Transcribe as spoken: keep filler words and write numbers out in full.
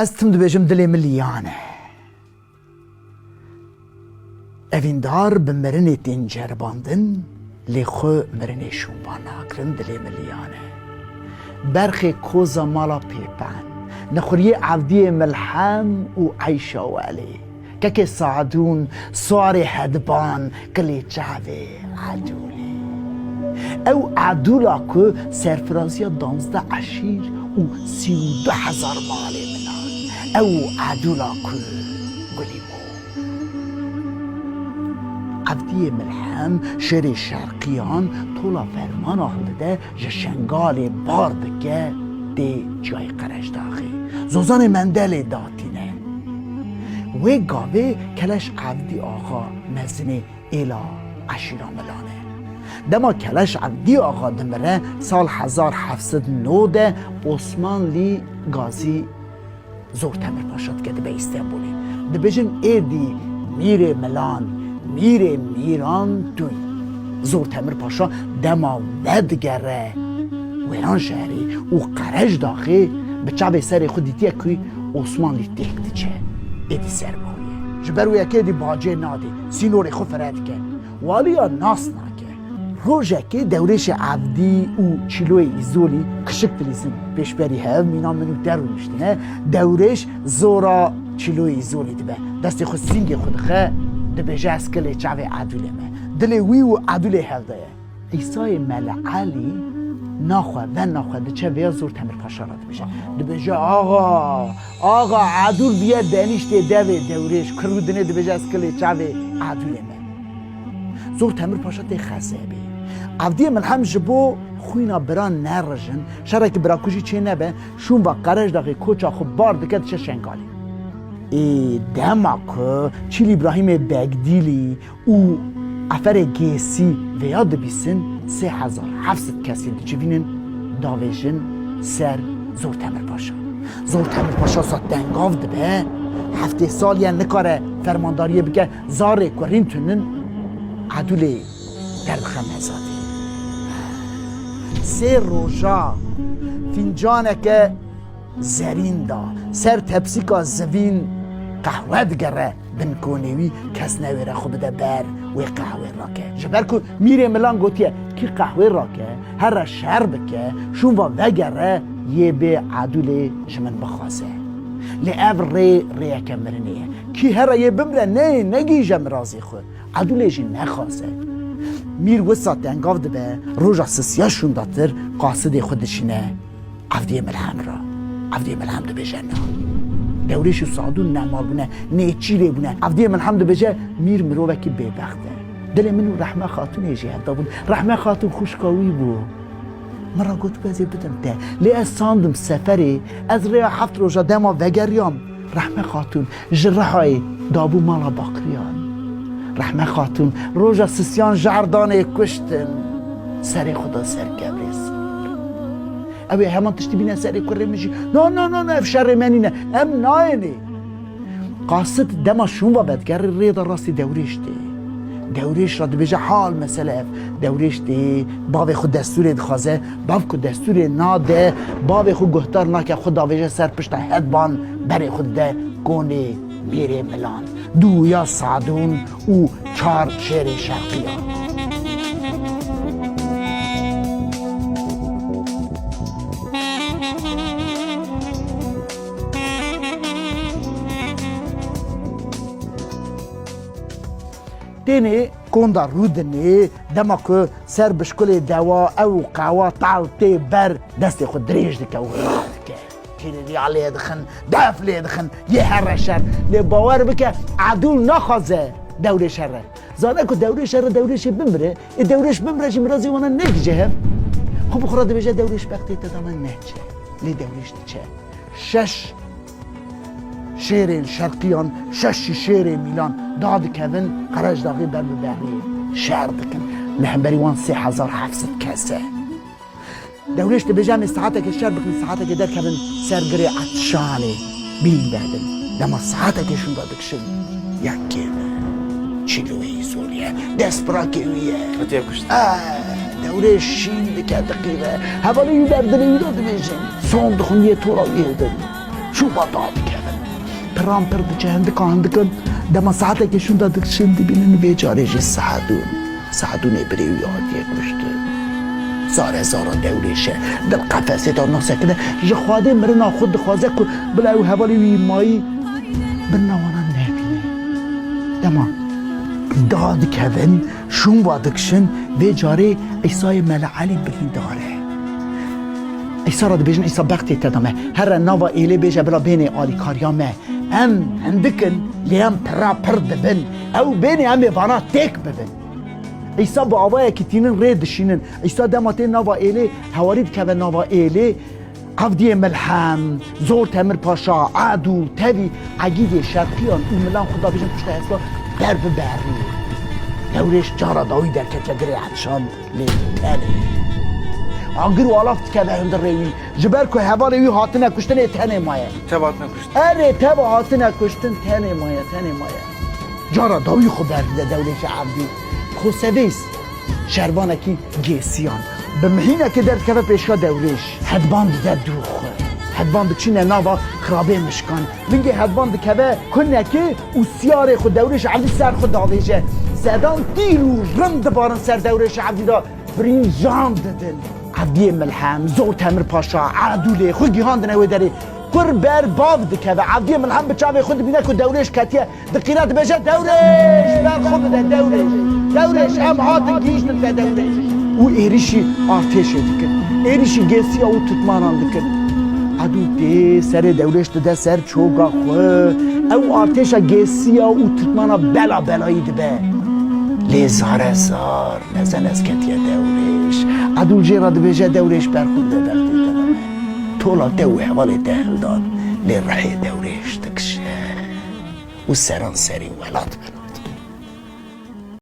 Ez tim dibêjim dilê min liyan e. Evîndar bi mirinê tên ceribandin, lê xwe mirinê şûnvan nakirin, dilê min liyan e. Berxê koza mala Pêpen, nexuriyê Evdiyê Milhem û Eyşa Welê. Kekê Sadûn, Suarê Hedban, kilê çavê Edûlê. Ew Edûla ku serfiraziya danzdeh eşîr û sî û du hezar malê minan. Ew Edûla ku gulî bû. Evdiyê Milhem, şêrê şerqiyan, tola fermana hildide, ji Şengalê bar dike, tê çiyayê Qerecdaxê. Zozanê Mendelê datîne. Wê gavê Keleş Evdî Axa mezinê êla eşîra Milan e. Dema Keleş Evdî Axa dimire, sal hezar heft sed nod e, Osmanlî Gazî Zor Temir Paşa dike dibe Îstenbulê. Dibêjin êdî mîrê Milan, mîrê mîran tu yî. Zor Temir Paşa dema vedigere Wêranşehrê û Qerecdaxê, bi çavê serê xwe dîtiye ku Osmanlî têk diçe. Êdî ser bi xwe ye. Ji ber wê yekê êdî bacê nadê, sînorê xwe fire dike. Waliya nas nake. Rojekê Dewrêşê Evdî û Çîloyê Îzolî kişik dilîzin pêşberî hev, mîna min û te rûniştine. Dewrêş zora Çîloyê Îzolî dibe. Destê xwe sîngê xwe dixe, dibêje, ez kilê çavê Edûlê me. Dilê wî û Edûlê hev de ye. Îsayê Mele Elî naxwe, ve naxwe diçe vêya Zor Temir Paşa re dibêje. Dibêje, axa, axa, Edûl viye denîştê devê Dewrêş, kir û dinê dibêje, ez kilê çavê Edûlê me. Zor Temir Paşa tê xezebê. Evdiyê Milhem ji bo xwîna biran nerijin, şerekî birakujî çê nebe, şûnva Qerecdaxê koça xwe bar dike diçe Şengalê. Ê dema ku Çîl Îbrahîmê Begdîlî û Eferê Gêsî vêya dibîsin, sê hezar heft sed kesî dicivînin, davêjin ser Zor Temir Paşa. Zor Temir Paşa sa tengav dibe, heftê saliye nikare fermandariyê bike, zarê kurîn tunin, Edûlê derdixe mezatê. Sê roja fîncaneke zerîn da, ser tepsîka zivîn qehwe digere bin konê wî, kes newêre xwe bide ber wê qehwê rake. Ji ber ku mîrê Milan gotiye, kî qehwê rake, here şer bike, şûnva vegere, yê bê Edûlê ji min bixwaze. Lê ev rê, rêyeke mirinê ye. Kî here yê bimre, neyê negihîje mirazê xwe. Edûlê jî nexwaze. Mîr wisa tengav dibe, roja sisiya şûndatir qasidê xwe dişîne Evdiyê Milhem re. Evdiyê Milhem dibêje na. Dewrêş û Sadûn nemal bûne, nêçîrê bûne. Evdiyê Milhem dibêje, mîr mirovekî bêbext e. Dilê min û Rehme Xatûnê jî hevda bûn. Rehme Xatûn xwişka wî bû. Min re gotibû ez ê bidim te. Lê ez sandim seferê, ez rêya heft roja dema vegeriyam. Rehme Xatûn ji Rihayê dabû mala Bakriyan. Rehme Xatûn roja sisiyan jardanê kuştin. Serê xwe da ser kevrê sor. Ew ê heman tiştî bîne serê kurê min jî. Na, na, na, na, ev şerê me nîne. Em nayênê. Qasid dema şûnva vedigerê rê da rastî Dewrêş tê. Dewrêş re dibêje hal mesele ev. Dewrêş tê, bavê xwe destûrê dixwaze. Bav ku destûrê nade, bavê xwe guhdar nake, xwe davêje ser pişta Hedban, berê xwe dide konê mîrê Milan. Duya Sadûn û çar şêrê şerqiyan. Tênê konda Rûdinê, dema ku ser bişkulê dewa ew û qewa tal tê ber, destê xwe dirêj dike û rah dike. Tîrîriya lê dixin, def lê dixin, yê here şer. Lê bawer bike, Edûl naxwaze Dewrêş here. Zane ku Dewrêş here, Dewrêşê bimire, ê Dewrêş bimire jî mirazê wana negije hev. Xwe bi xwe re dibêje, Dewrêş bextê te dana neçe. Lê Dewrêş diçe. Şeş şêrên şerqiyan, şeş jî şêrê mîlan dadikevin, Qerecdaxê ber bi berê şer dikin. Li hemberî wan sê hezar heft sed kes e. Dewrêş dibêje, em ê saetekê şer bikin, saetekê derkevin ser girê Etşanê, bîn berdin. Dema saetekê şûnda dikişin, yek kêm e. Çîloyê Îzolî ye, destbirakê wî ye. Hatiye kuştin. Eh, Dewrêş şîn dike, diqîve. Hevalê wî ber dilê wî de dibêjin. Son dixwin yê tora wî hildin. Şûnva dadike. Piran pir diçe, hindikan hindikin. Dema saetekê şûnda dikişin, dibînin vê carê jî Seedûn. Seedûnê birê wî hatiye kuştin. Zare zara Dewrêşe. Dil qefesê de nasekine. Ji Xwedê mirina xwe dixwaze ku bila ew hevalê wî mayî birina wana nebîne. Dema da dikevin, şûn va dikişin, vê carê Îsayê Mele Elî birîndar e. Îsa re dibêjin, Îsa bextê te da me. Here nava êlê bêje bila bênê alîkariya me. Em hindik in, lê em pira pir dibin. Ew bênê em ê vana têk bibin. Îsa bi avayekî tînin rê dişînin. Îsa dema tê nava êlê, hewarî dikeve nava êlê. Evdiyê Milhem, Zor Temir Paşa, Edû, tevî Egîdê Şerqiyan û milan xwe da bêjin pişta hespa ber bi berî. Dewrêş cara dawî derketiye girê Etşan. Lê tenê. Agir û alaf dikeve hundirê wî. Ji ber ku hevalê wî hatine kuştin, ê tenê maye. Tev hatine kuştin. Erê, tev hatine kuştin, tenê maye, tenê maye. Cara dawî xwe berdide Dewrêşê Evdî. Kosevês, şervanekî Gêsiyan. Bi mihînekê derdikeve pêşiya Dewrêş. Hedban dide dû xwe. Hedban diçîne nava xirabê mişkan. Vingê hedban dikeve kunekê û siyarê xwe Dewrêş Evdî ser xwe davêje. Sedan tîr û rind dibarin ser Dewrêşê Evdî de. Birîncan didin. Evdiyê Milhem, Zor Temir Paşa, Edûlê xwe gihandine wê derê. Kur ber bav dikeve. Evdiyê Milhem bi çavê xwe dibîne ku Dewrêş ketiye. Diqîne dibêje, Dewrêş, ber xwe bide, Dewrêş. Dewrêş, em hatin gihîştin te, Dewrêş. Û êrîşî artêşê dikin. Êrîşî Gêsiya û Tirkmanan dikin. Edû tê serê Dewrêş dide ser çoga xwe. Ew artêşa Gêsiya û Tirkmana bela belayî dibe. Lê zare zar, neze nez ketiye Dewrêş. Edû jê re dibêje, Dewrêş, ber xwe bide, bextê te da me. Tola te û hevalê te hildan. Lê rihê Dewrêş dikişe. Û seran serê welat bin.